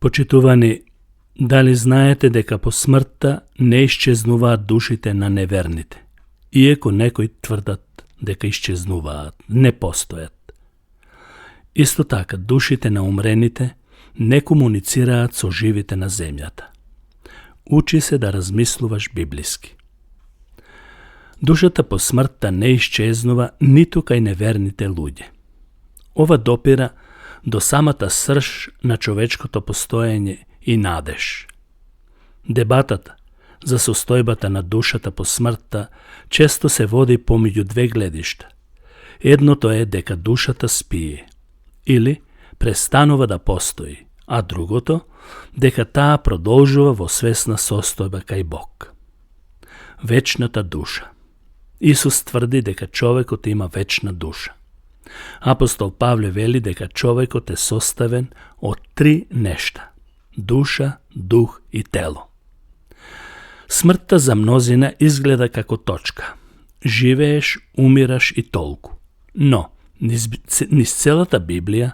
Почитувани, дали знаете дека по смртта не исчезнуваат душите на неверните, иако некои тврдат дека исчезнуваат, не постојат. Исто така, душите на умрените не комуницираат со живите на земјата. Учи се да размислуваш библиски. Душата по смртта не исчезнува ниту кај неверните луѓе. Ова допира до самата срж на човечкото постоење и надеж. Дебатата за состојбата на душата по смртта често се води помеѓу две гледишта. Едното е дека душата спие или престанува да постои, а другото дека таа продолжува во свесна состојба кај Бог. Вечната душа. Исус тврди дека човекот има вечна душа. Апостол Павле вели дека човекот е составен од три нешта: душа, дух и тело. Смртта за мнозина изгледа како точка. Живееш, умираш и толку. Но, низ целата Библија,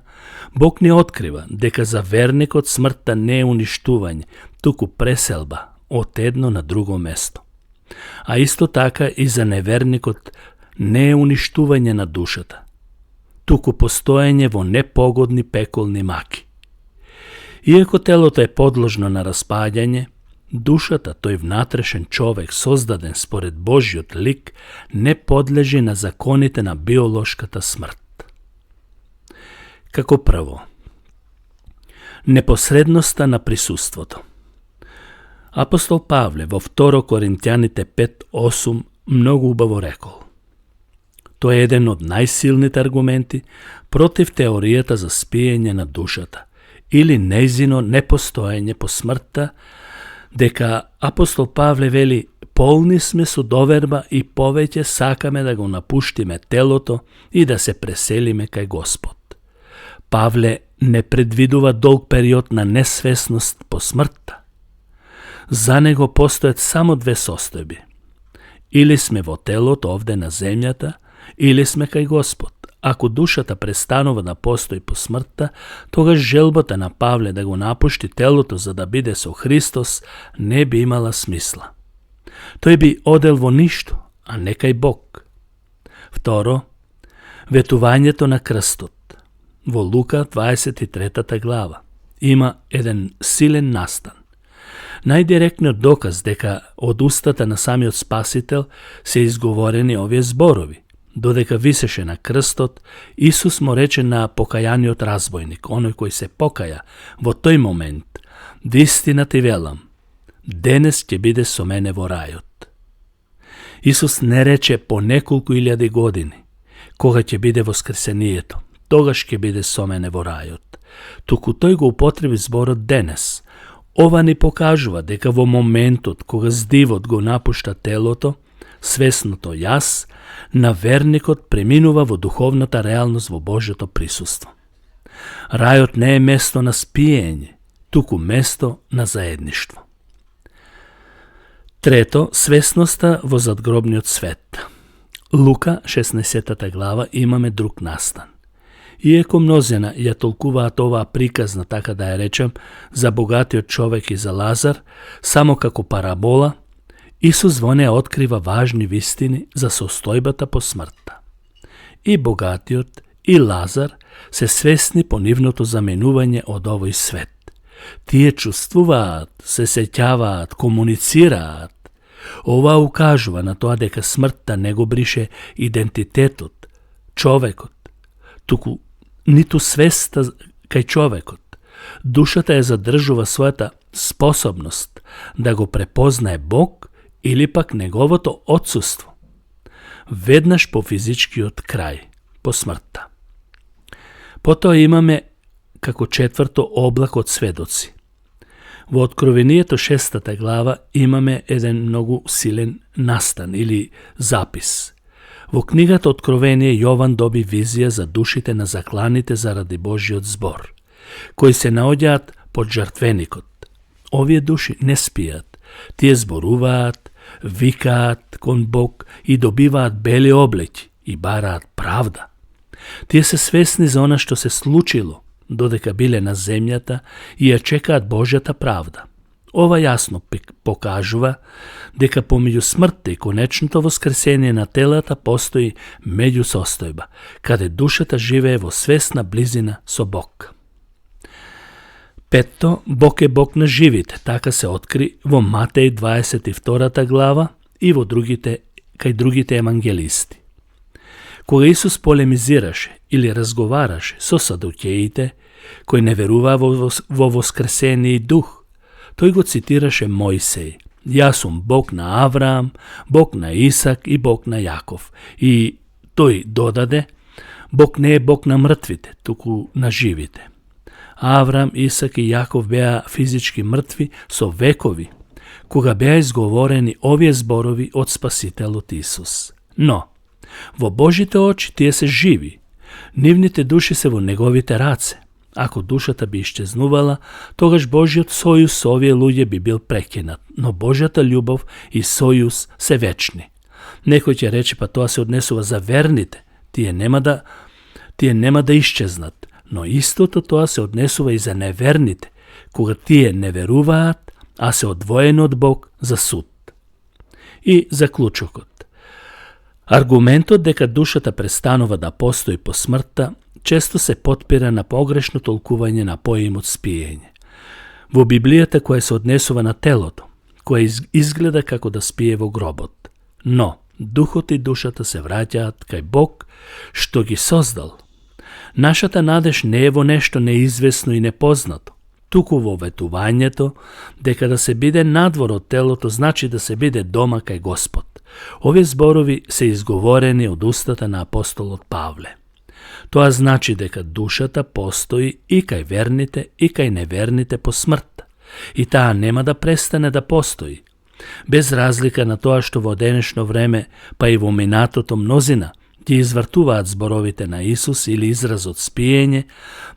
Бог ни открива дека за верникот смртта не е уништување, туку преселба од едно на друго место. А исто така и за неверникот не е уништување на душата, туку постоење во непогодни пеколни маки. Иако телото е подложно на распаѓање, душата, тој внатрешен човек создаден според Божјиот лик, не подлежи на законите на биолошката смрт. Како прво, непосредноста на присуството. Апостол Павле во 2 Коринтјаните 5:8 многу убаво рекол: тој е еден од најсилните аргументи против теоријата за спиење на душата или нејзино непостоење по смртта, дека апостол Павле вели: полни сме со доверба и повеќе сакаме да го напуштиме телото и да се преселиме кај Господ. Павле не предвидува долг период на несвесност по смртта. За него постојат само две состојби. Или сме во телото овде на земјата, или сме кај Господ. Ако душата престанува да постои по смртта, тогаш желбата на Павле да го напушти телото за да биде со Христос не би имала смисла. Тој би одел во ништо, а не кај Бог. Второ, ветувањето на крстот. Во Лука 23 глава има еден силен настан. Најдиректниот доказ дека од устата на самиот Спасител се изговорени овие зборови. Додека висеше на крстот, Исус му рече на покајаниот разбойник, оној кој се покаја во тој момент: вистина ти велам, денес ќе биде со мене во рајот. Исус не рече по неколку илјади години, кога ќе биде воскресението, тогаш ќе биде со мене во рајот. Туку тој го употреби зборот денес. Ова ни покажува дека во моментот кога здивот го напушта телото, свесното јас на верникот преминува во духовната реалност во Божјото присуство. Рајот не е место на спиење, туку место на заедништво. Трето, свесноста во задгробниот свет. Лука 16 глава имаме друг настан. Иако мнозина ја толкуваат оваа приказна, така да ја речем, за богатиот човек и за Лазар, само како парабола, Исус во неа открива важни вистини за состојбата по смртта. И богатиот, и Лазар се свесни по нивното заменување од овој свет. Тие чувствуваат, се сеќаваат, комуницираат. Ова укажува на тоа дека смртта не го брише идентитетот, човекот, туку ниту свеста кај човекот. Душата ја задржува својата способност да го препознае Бог или пак неговото отсуство, веднаш по физичкиот крај, по смртта. Потоа имаме како четврто облак од сведоци. Во Откровението 6 глава имаме еден многу силен настан или запис. Во книгата Откровение Јован доби визија за душите на закланите заради Божјиот збор, кои се наоѓаат под жртвеникот. Овие души не спијат, тие зборуваат, викаат кон Бог и добиваат бели облеки и бараат правда. Тие се свесни за она што се случило, додека биле на земјата и ја чекаат Божјата правда. Ова јасно покажува дека помеѓу смртта и конечното воскресение на телата постои меѓусостојба, каде душата живее во свесна близина со Бог. Петто, Бог е Бог на живите, така се откри во Матеј 22 глава и во кај другите евангелисти. Кога Исус полемизираше или разговараше со садукеите, кои не веруваа во воскресение и дух, тој го цитираше Мојсеј. Јас сум Бог на Авраам, Бог на Исак и Бог на Јаков. И тој додаде, Бог не е Бог на мртвите, туку на живите. Авраам, Исак и Јаков беа физички мртви со векови, кога беа изговорени овие зборови од Спасителот Исус. Но, во Божите очи тие се живи, нивните души се во неговите раце. Ако душата би исчезнувала, тогаш Божиот сојуз со овие луѓе би бил прекинат, но Божјата љубов и сојуз се вечни. Некој ќе рече, па тоа се однесува за верните, тие нема да исчезнат, но истото тоа се однесува и за неверните, кога тие не веруваат, а се одвоени од Бог за суд. И заклучокот. Аргументот дека душата престанува да постои по смртта често се потпира на погрешно толкување на поимот спиење. Во Библијата која се однесува на телото, која изгледа како да спие во гробот. Но духот и душата се враќаат кај Бог што ги создал. Нашата надеж не е во нешто неизвестно и непознато, туку во ветувањето дека да се биде надвор од телото значи да се биде дома кај Господ. Овие зборови се изговорени од устата на апостолот Павле. Тоа значи дека душата постои и кај верните и кај неверните по смрт, и таа нема да престане да постои. Без разлика на тоа што во денешно време, па и во минатото мнозина, ги извртуваат зборовите на Исус или изразот спиење,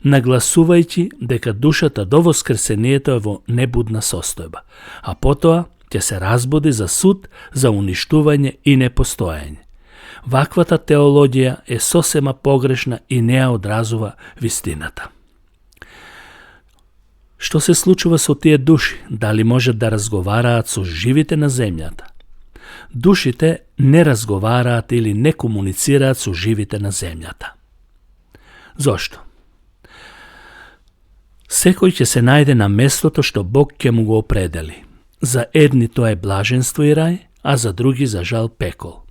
нагласувајќи дека душата до воскресението е во небудна состојба, а потоа ќе се разбуди за суд, за уништување и непостоење. Ваквата теологија е сосема погрешна и не ја одразува вистината. Што се случува со тие души? Дали можат да разговараат со живите на земјата? Душите не разговараат или не комуницираат со живите на земјата. Зошто? Секој ќе се најде на местото што Бог ќе му го определи. За едни тоа е блаженство и рај, а за други за жал пекол.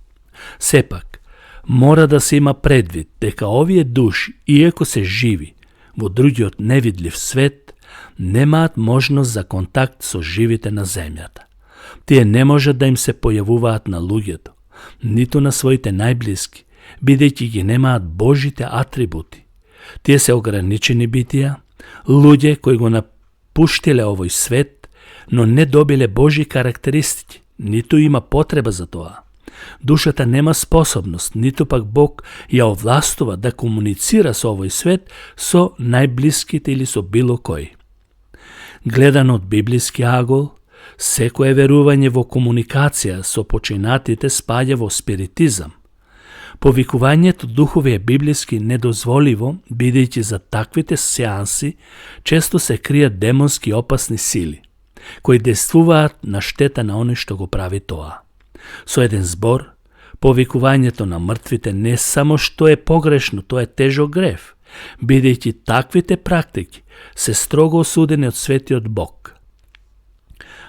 Сепак, мора да се има предвид дека овие души, иако се живи во другиот невидлив свет, немаат можност за контакт со живите на земјата. Тие не можат да им се појавуваат на луѓето, ниту на своите најблиски, бидејќи ги немаат Божите атрибути. Тие се ограничени битија, луѓе кои го напуштиле овој свет, но не добиле Божи карактеристики, ниту има потреба за тоа. Душата нема способност, ниту пак Бог ја овластува да комуницира со овој свет со најблиските или со било кој. Гледано од библиски агол, секое верување во комуникација со починатите спаѓа во спиритизам. Повикувањето духови е библиски недозволиво, бидејќи за таквите сеанси често се кријат демонски опасни сили, кои действуваат на штета на оној што го прави тоа. Со еден збор, повикувањето на мртвите не само што е погрешно, тоа е тежок грев, бидејќи таквите практики се строго осудени од светиот Бог.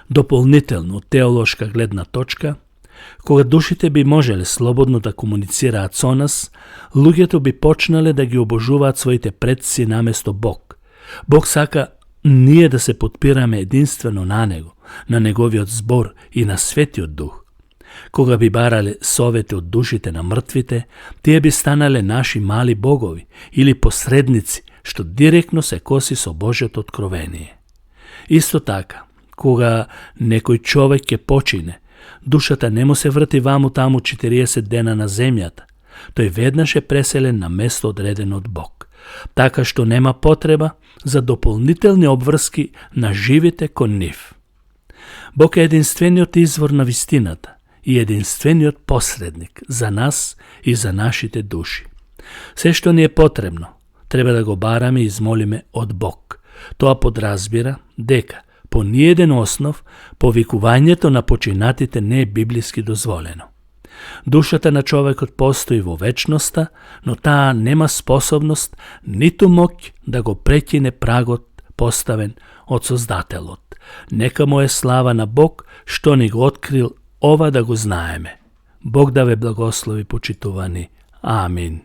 Дополнително, од теолошка гледна точка, кога душите би можеле слободно да комуницираат со нас, луѓето би почнале да ги обожуваат своите предци наместо Бог. Бог сака ние да се подпираме единствено на Него, на Неговиот збор и на Светиот Дух. Кога би барале совети од душите на мртвите, тие би станале наши мали богови или посредници, што директно се коси со Божјото откровение. Исто така, кога некој човек ќе почине, душата не му се врти ваму таму 40 дена на земјата. Тој веднаш е преселен на место одредено од Бог, така што нема потреба за дополнителни обврски на живите кон нив. Бог е единствениот извор на вистината и единствениот посредник за нас и за нашите души. Се што ни е потребно, треба да го бараме и измолиме од Бог. Тоа подразбира дека по ниеден основ повикувањето на починатите не е библиски дозволено. Душата на човекот постои во вечноста, но таа нема способност ниту моќ да го прекине прагот поставен од Создателот. Нека му е слава на Бог што ни го открил ова да го знаеме. Бог да ве благослови, почитувани. Амин.